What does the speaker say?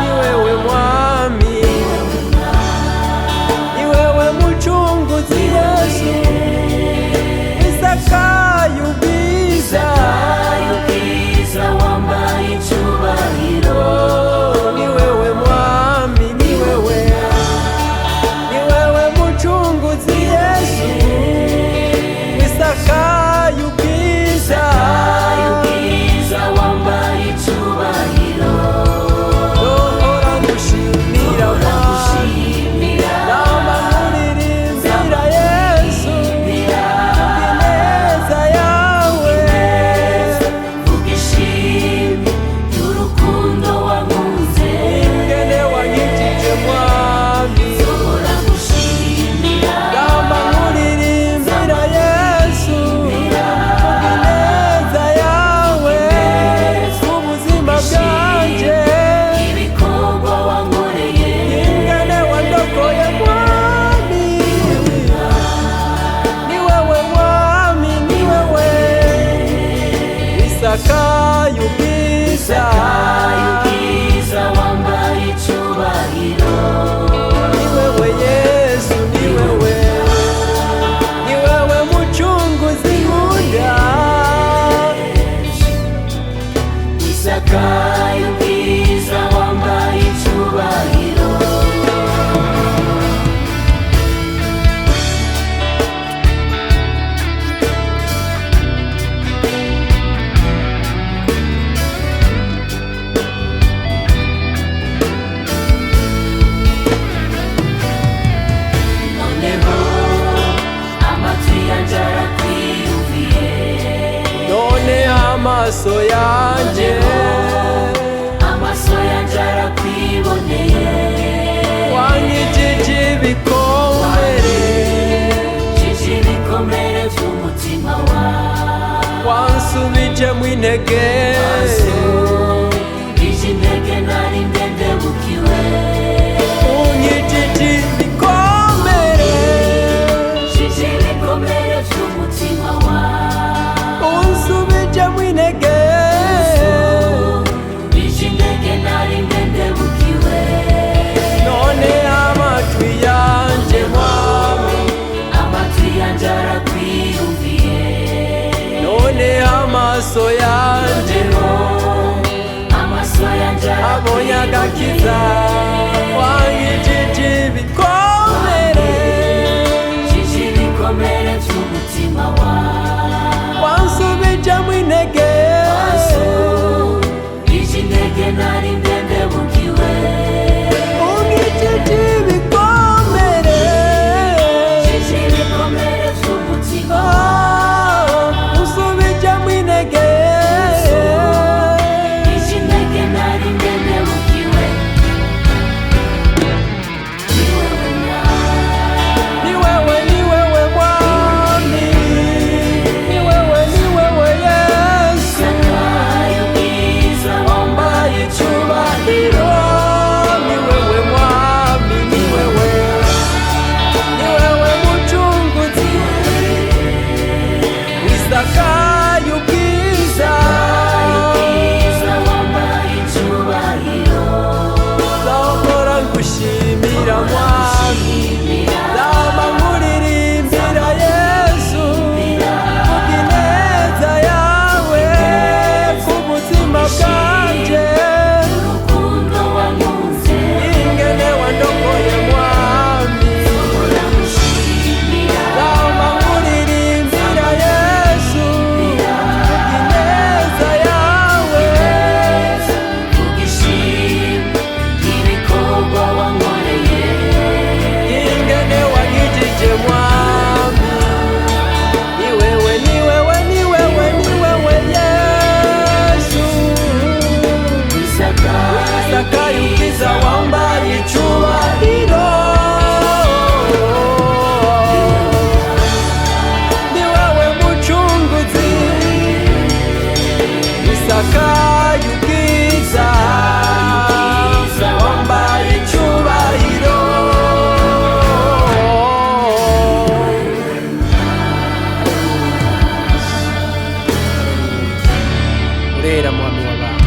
Ni wewe mwami, ni wewe muchunguzi Yesu, isakaye ubwiza, wambaye icyubahiro. Ni wewe mwami, ni wewe, ni wewe muchunguzi Yesu, isakaye ubwiza, Ubwiza wambaye icyubahiro. Dohora ngushimira mwami, Gushimira, nama nkuririmbira Yesu, ineza yawe. Vuga ishimwe ry'urukundo wankunze. Ingene wankijije mwami, Nzahora ngushimira, nama nkuririmbira Yesu, ineza yawe ubuzima bwanje, ibikorwa wankoreye. Ingene wandokoye mwami, ni wewe mwami, ni wewe isakaye ubwiza, Ubwiza wambaye icyubahiro. Ni wewe Yesu, ni wewe, ni wewe muchunguzi nkunda. Isakaye ubwiza wambaye icyubahiro. Noneho amatwi yanjye arakwiyumviye. None amaso yanjye, Amaso yanjye arakwiboneye. wankijije ibikomere, Jiji ibikomere by'umutima wawe. wansubijemo intege, Ije intege nari ndendebukiwe. unkijije ibikomere, Jiji ibikomere by'umutima wawe. unsubijemo intege, Ije intege nari ndendebukiwe. None amatwi yanjye mwami, Amatwi yanjye arakwiyumviye. None amaso yanjye Amaso yanjye abonye agakiza, wankijije ibikomere, Jiji ibikomere by'umutima wawe. wansubijemo intege, Ije intege nari ndendebukiwe. unkijije ibikomere, Jiji ibikomere by'umutima wawe. Oh, unsubijemo intege, Ije intege nari ndendebukiwe. Ni wewe Mwami. Ni wewe, ni wewe mwami, ni wewe, ni wewe Yesu, Isakaye ubwiza wambaye icyubahiro, ni Wera, mwami w'abami.